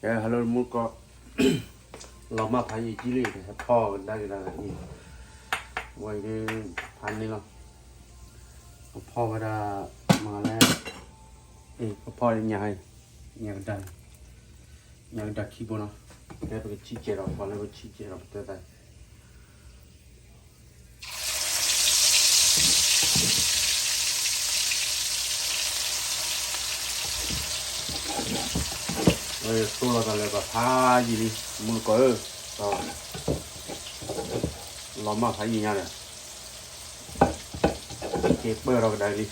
ကဲ hello မုၢ်ကီၢ်, လီၤမၢ်ဖးယံာ်ကံလံ, ဟဲဖီၣ်ကဒါက့ၤဒီးအံၤ, ဝဲဒၣ်ဖးန့ၣ်လီၤ, ကဖီၣ်ဝဲဒၣ်, မၤလဲၣ်, အ့ၣ် ကဖီၣ်ညၣ်, ညၣ်ကဒါ, ညၣ်ကဒါခံဘိနီၤ, ကဲပကဆံးစဲးဒီး ပှၤလၢပဆံးစဲးဒီးပတဲသး ဝဲသိၣ်လီၤသးလၢပဖးယံာ်လံ, မုၢ်ကီၢ်ဧၢ, လီၤမၢ်ဖးယံာ်ညါဒီး, က့ၤပၢၢ်ထီၣ်ကဒါလံ,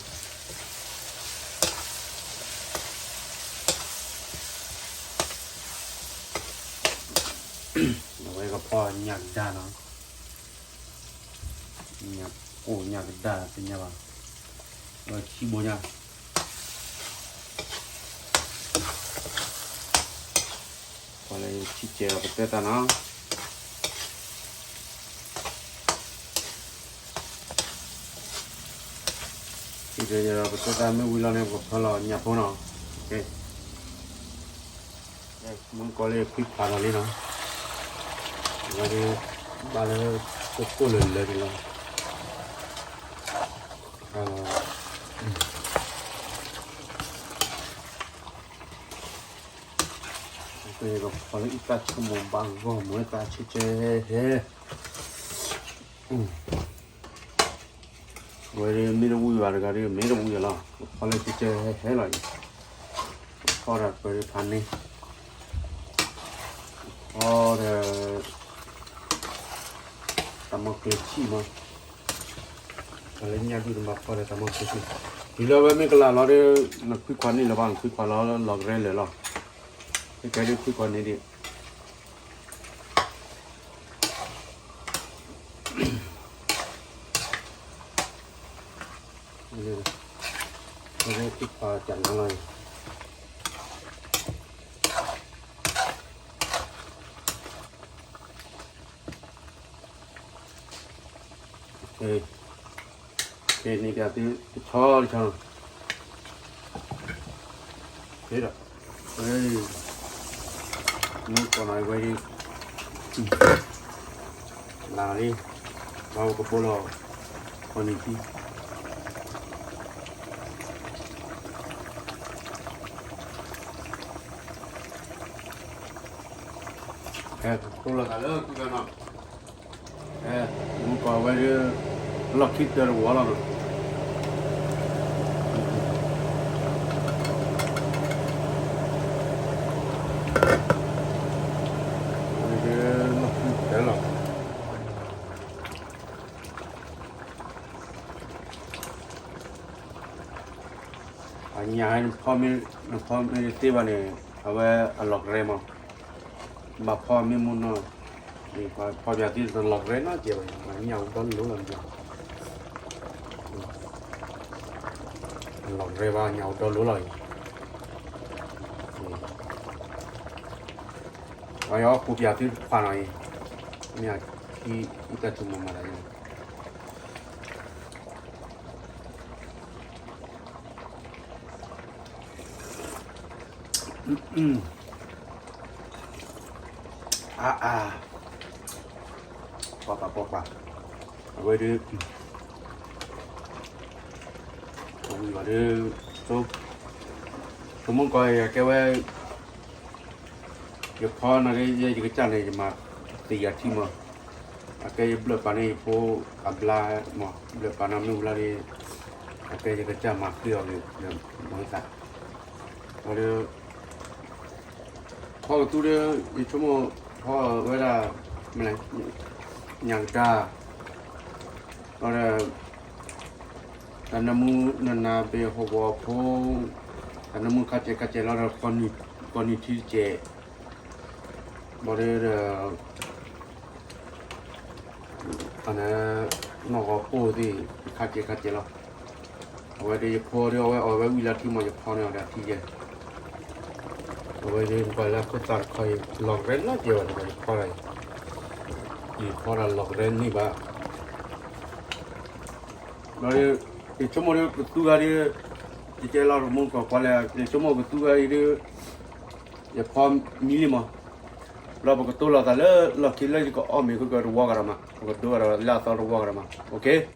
အဝဲကဖီၣ်ညၣ်ကဒါနီၤ. ညၣ်ကိၢ်ညၣ်ကဒါသ့ၣ်ညါဘၣ်, ဝဲခံဘိညါ, ပှၤလၢဆံးစဲးဒီးပတဲသးနီၤ, ဆံးစဲးဒီးပတဲသးမ့ၢ်ဝံၤလီၤန့ၣ် ပကဖၢလီၤညၣ်ဖိနီၤ, မုၢ်ကီၢ်လၢခွံခွါလီၤလံနီၤ, ဝဲဒၣ်, ဘၣ်လၢ, ကိၢ်ကိၢ်လၢလၢန့ၣ်လီၤ, လီၤ, ကဖီၣ်လၢအံသၣ်ဆိကမိၣ်ဘၣ်ဂီၢ်မ့ၢ်သးဆံးကဲဟဲဟဲ ဝဲဒၣ်မ့ၢ်တဝံၤဘၣ်တဂၤဒီး မ့ၢ်တဝံၤလီၤ, ကဖီၣ်လၢဆံးကဲဟဲဟဲလီၤအံၤ, ကဖီၣ်ဒီးပှဲၤဖးန့ၣ်, ကဖီၣ်ဒီး တၢ်မီၢ်ကျဲၤဆံၣ်မး, ပှၤလၢညၣ်ဒူၣ်တမၤဖီၣ်ဒီးတၢ်မီၢ်ကျဲၤဆံၣ်, တုၤလၢဝဲမ့ၢ်ကလးလီၤဒီး, နခွံခွါန့ၣ်လၢၤဘၣ်, နခွံခွါလီၤလီၤကရဲလၢာ်လီၤ, ခဲကဲဒ်ခွံခွါန့ၣ်ဒ် ခွံခွါကနၤလီၤ, န့ၣ်ကသုတဆီတဆီ, ဒီး, မုၢ်ကီၢ်နီၤဝဲဒၣ်, လၢလံ, ဘၣ်ကပိလီၤ, ခီနံၤထံ ကပိလီၤသးလၢကုၢ်နီၤ, မုၢ်ကီၢ်ဝဲဒၣ်, လီၢ်ခံတၢတဝီလီၤနီၤ, ဝဲဒၣ်လီၢ်ခံတၢလီၤ. အညၣ်ဟဲနဖီမ့ၢ်, နဖီမ့ၢ်တသ့ဘၣ်န့ၣ်, အဝဲအလီၤကရဲမး, ဘၣ်ဖီမ့ၢ်မူနီၤ, ဖီပၠးသ့ၣ်တလီၤကရဲနီတစဲးဘၣ်, ညၣ်အိၣ်ဒီလိၤလီၤ, အလီၤကရဲဘၣ်ညၣ်အိၣ်ဒီလိၤလီၤအံၤ, ပှၤယီၤအီၣ်ဃိးပၠးသုတခွးနီၤအံၤ, မ့ၢ်အခံအံသၣ်ဆိကမိၣ်မၤသးန့ၣ် အါအါ, ပှၤပှၤပှၤပှၤ, အဝဲဒၣ်, ဝံၤဘၣ်ဒၣ်, ဆိကမိၣ်ကီးယကဲဝဲ, ယဖီန့ၣ် ယကစၢ်န့ၣ် ယမၤသ့ယၤထံမး, အကဲယဘျၢၣ်ပာ်န့ၢ်ယဖိအဘျါမး, ဘျၢၣ်ပာ်န့ၢ်မ့ၣ်အူလါဒ်, အကဲယကစၢ်မၤဃ့အီၤဂ့ၤ, မၤသး, ဝဲဒၣ် ဖီကသူဒ်, ယဆိကမိၣ်, ဖီဝဲဒၣ်, မလဲၣ်, ညၣ်ကဒါ, ဒီး, တၢ်နၢမူနနၤဘ့ၣ်ဟီၣ်ကဝီၤဖိ, တၢ်နၢမူခါစဲးခါစဲးလီၤဒီး, ကိးနံၣ်ထံတစဲး, ဘၣ်ဒီး ဒီး အန့ၣ်, နီၢ်ဂီၤပိၢ်သ့ၣ်, ခါစဲးခါစဲးလီၤ, အဝဲဒၣ်ယဖီဒီး အဝဲအီၣ်ဝဲဝံၤလၢထံမး ယဖီန့ၢ်အီၤဒီးထံယဲၢ်, အဝဲဒၣ်ပှၤလၢခိၣ်သးတခီအံၤ လီၤကရဲလၢကဲဝဲဒၣ် ယဖီဒၣ်အံၤ, ယဖီဒၣ်လီၤကရဲန့ၢ်ဘၣ်, ဒီး, ယဆိကမိၣ်ဒီးကသူဂၤဒ်, ယတဲလီၤတမူကီၢ်ကွၢ်လဲၣ် ယဆိကမိၣ်ကသူဂၤအံၤဒ်, ယဖီမံလံမး, ဘျီပကတိၢ်လီၤသးလၢလီၢ်ခံလၢယကအီၣ်မ့ၤ ကတဝီကဒီးမး, ပကဒိကဒီးလၢအသီတဝီကဒီးမး, OK.